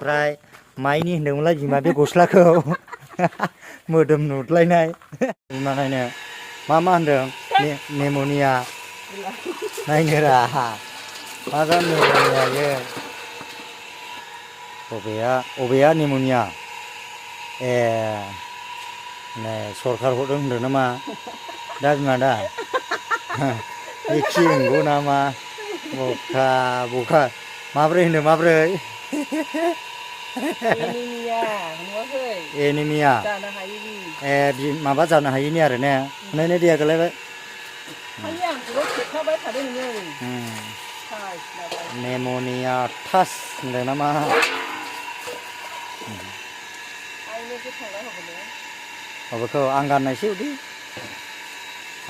ओमफ्राय माइनि होनदोंमोनलाय बिमा बे गस्लाखौ मोदोम नुदलायनाय बिमा नायनो मा होनदों नेम'निया नायनोरा मा जानो नेम'निया अबेया नेम'निया ए नै सरखार हरदों होनदों नामा दा बिमा दा एखे नंगौ नामा बखा माब्रै होनदों माब्रै एनिमिया ए माबा जानो हायिनि आरो ने नायनो दैया गोलैबाय नेम'निया थास होनदों नामा माबाखौ आं गाननायसै उदै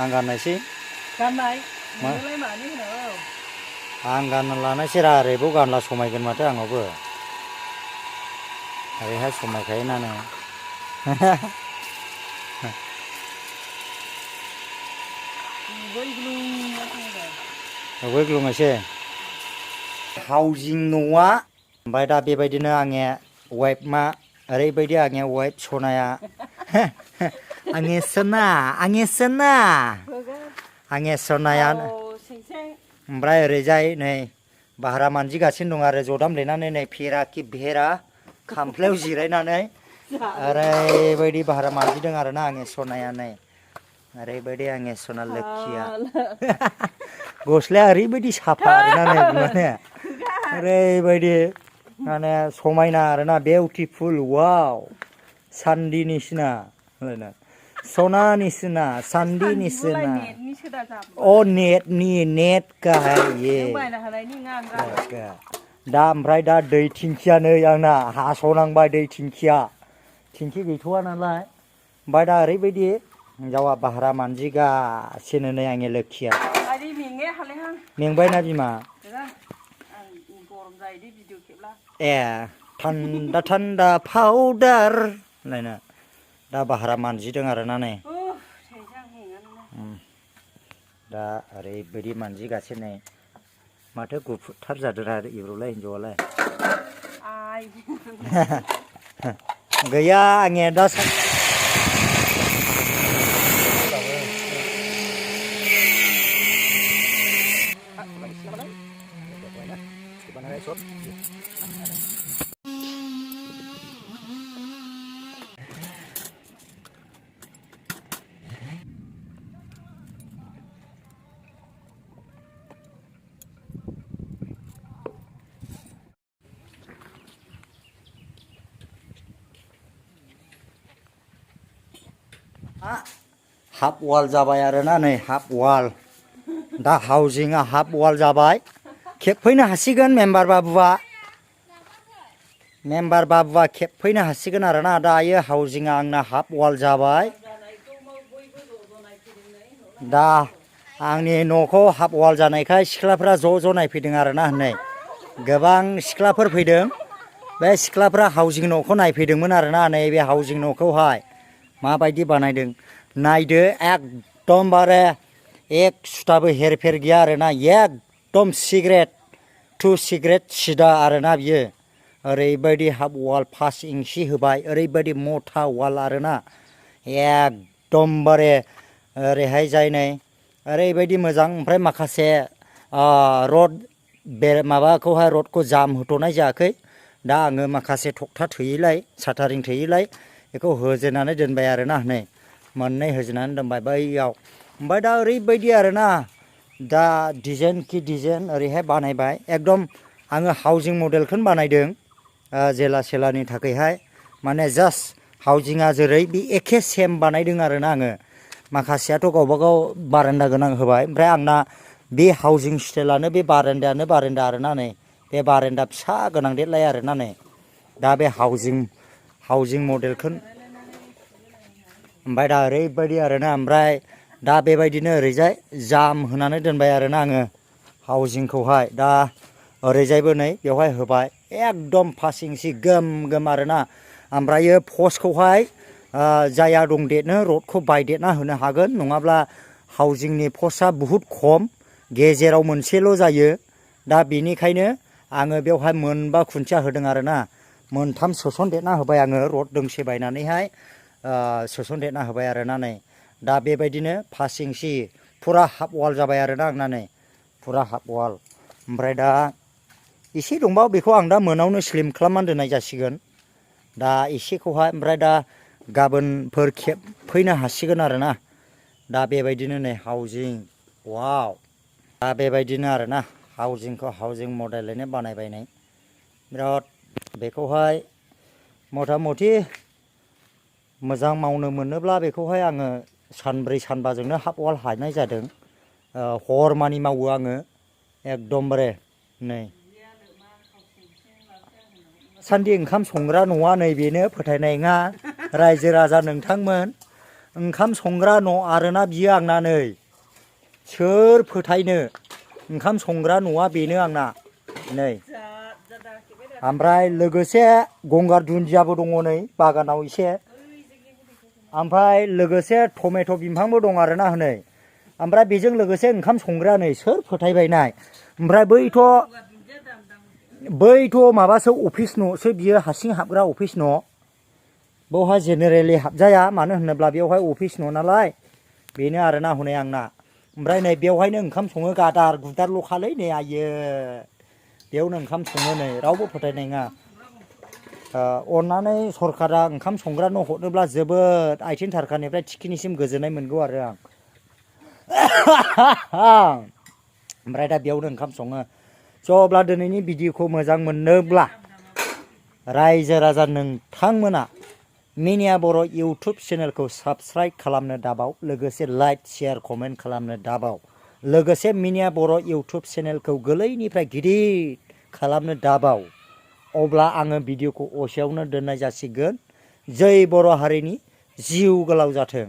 आं गाननायसै आं गानना लानायसै रा ओरैबो गानला समायगोन माथो आंनावबो ओरैहाय समायखायो ना नों दुगैग्लुंनोसै हाउजिं न'आ ओमफ्राय दा बेबायदिनो आंनि वाइफ मा ओरैबायदि आंनि वाइफ सनाया आंनि सनाया ओमफ्राय ओरैजाय नै भारा मानजिगासिनो दं आरो जदाम देनानै नै भेरा खामफ्लायाव जिरायनानै ओरैबायदि भारा मानजिदों आरोना आंनि सनाया नै ओरैबायदि आंनि सना लोखिया गस्लाया ओरैबायदि साफा आरोना नै माने ओरैबायदि माने समायना आरोना बिउटिफुल वाव सान्दिनिसिना सनानिसिना सान्दिनिसिना अ नेट गाहाय दा ओमफ्राय दा दै थिंखिया नै आंना हास'नांबाय दै थिंखि गैथ'वा नालाय ओमफ्राय दा ओरैबायदि हिन्जावा भारा मानजिगासिनो नै आंनि लोखिया मेंबायना बिमा ए थान्दा पाउदार नायना दा भारा मानजिदों आरोना नै दा ओरैबायदि मानजिगासिनो नै माथो गुफुरथार जादों आरो इब्रुलाय हिन्जावालाय गैया आंनिया दा हाफ वाल जाबाय आरोना नै हाफ वाल दा हाउजिंआ हाफ वाल जाबाय खेबफैनो हासिगोन मेम्बार बाबुआ खेबफैनो हासिगोन आरोना दायो हाउजिंआ आंना हाफ वाल जाबाय दा आंनि न'खौ हाफ वाल जानायखाय सिख्लाफ्रा ज' नायफैदों आरोना नै गोबां सिख्लाफोर फैदों बे सिख्लाफ्रा हाउजिं न'खौ नायफैदोंमोन आरोना नै बे हाउजिं न'खौहाय माबायदि बानायदों नायदो एकदमबारे एक सुथाबो हेरफेर गैया आरोना एकदम सिग्रेट सिदा आरोना बियो ओरैबायदि हाफ वाल 5 इंसि होबाय ओरैबायदि मथा वाल आरोना एकदमबारे ओरैहाय जायनै ओरैबायदि मोजां ओमफ्राय माखासे रड माबाखौहाय रडखौ जाम होथ'नाय जायाखै दा आङो माखासे थखथा थोयैलाय साटारिं थोयैलाय बेखौ होजेननानै दोनबाय आरोना नै मोननै होजेननानै दोनबाय बैयाव ओमफ्राय दा ओरैबायदि आरोना दा डिजाइन ओरैहाय बानायबाय एकदम आङो हाउजिं मडेलखौनो बानायदों जेला सेलानि थाखायहाय माने जास्ट हाउजिंआ जेरै बे एखे सेम बानायदों आरोना आङो माखासेयाथ' गावबागाव बारान्दा गोनां होबाय ओमफ्राय आंना बे हाउजिं स्टाइलानो बे बारान्दायानो बारान्दा आरोना नै बे बारान्दा फिसा गोनां देरलाय आरोना नै दा बे हाउजिं मडेलखौ ओमफ्राय दा ओरैबायदि आरोना ओमफ्राय दा बेबायदिनो ओरैजाय जाम होनानै दोनबाय आरोना आङो हाउजिंखौहाय दा ओरैजायबो नै बेवहाय होबाय एकदम 5 इंसि गोम आरोना ओमफ्रायो पस्टखौहाय जाया दंदेरनो रडखौ बायदेरना होनो हागोन नङाब्ला हाउजिंनि पस्टआ बुहुद खम गेजेराव मोनसेल' जायो दा बेनिखायनो आङो बेवहाय मोनबा खुन्थिया होदों आरोना मोनथाम सोसनदेरना होबाय आङो रड दोंसे बायनानैहाय सोसनदेरना होबाय आरोना नै दा बेबायदिनो फासिंसि फुरा हाफ वाल जाबाय आरोना आंना नै फुरा हाफ वाल ओमफ्राय दा एसे दंबावो बेखौ आं दा मोनावनो स्लिम खालामनानै दोननाय जासिगोन दा एसेखौहाय ओमफ्राय दा गाबोनफोर फैनो हासिगोन आरोना दा बेबायदिनो नै हाउजिं वाव दा बेबायदिनो आरोना हाउजिं मडेलैनो बानायबायनाय बिराद बेखौहाय मथा मथि मोजां मावनो मोनोब्ला बेखौहाय आङो सानब्रै सानबाजोंनो हाफ वाल हानाय जादों हरमानि मावो आङो एकदमबारे नै सान्दि ओंखाम संग्रा न'आ नै बेनो फोथायनाय नङा रायजो राजा नोंथांमोन ओंखाम संग्रा न' आरोना बियो आंना नै सोर फोथायनो ओंखाम संग्रा न'आ बेनो आंना नै ओमफ्राय लोगोसे गंगार दुन्दियाबो दङ नै बागानाव एसे ओमफ्राय लोगोसे टमेट' बिफांबो दं आरोना हनै ओमफ्राय बेजों लोगोसे ओंखाम संग्रा नै सोर फोथायबायनाय ओमफ्राय बैथ' माबासो अफिस न'सो बियो हारसिं हाबग्रा अफिस न' बेवहाय जेनेरेलि हाबजाया मानो होनोब्ला बेवहाय अफिस न' नालाय बेनो आरोना हनै आंना ओमफ्राय नै बेवहायनो ओंखाम सङो गादार गुदारल'खालै नै आयो बेयावनो ओंखाम सङो नै रावबो फोथायनाय नङा अननानै सरकारा ओंखाम संग्रा न' हरनोब्ला जोबोद आथिं थारखानिफ्राय थिखिनिसिम गोजोननाय मोनगौ आरो आं ओमफ्राय दा बेयावनो ओंखाम सङो स' अब्ला दिनैनि भिडिअखौ मोजां मोनोब्ला रायजो राजा नोंथांमोना मिनिया बर' इउटुब चेनेलखौ साबस्क्राइब खालामनो दाबाव लोगोसे लाइक शेयार कमेन्ट खालामनो दाबाव लोगोसे मिनिया बर' इउटुब चेनेलखौ गोरलैनिफ्राय गिदिर खालामनो दाबाव अब्ला आङो भिडिअखौ असेयावनो दोननाय जासिगोन जै बर' हारिनि जिउ गोलाव जाथों।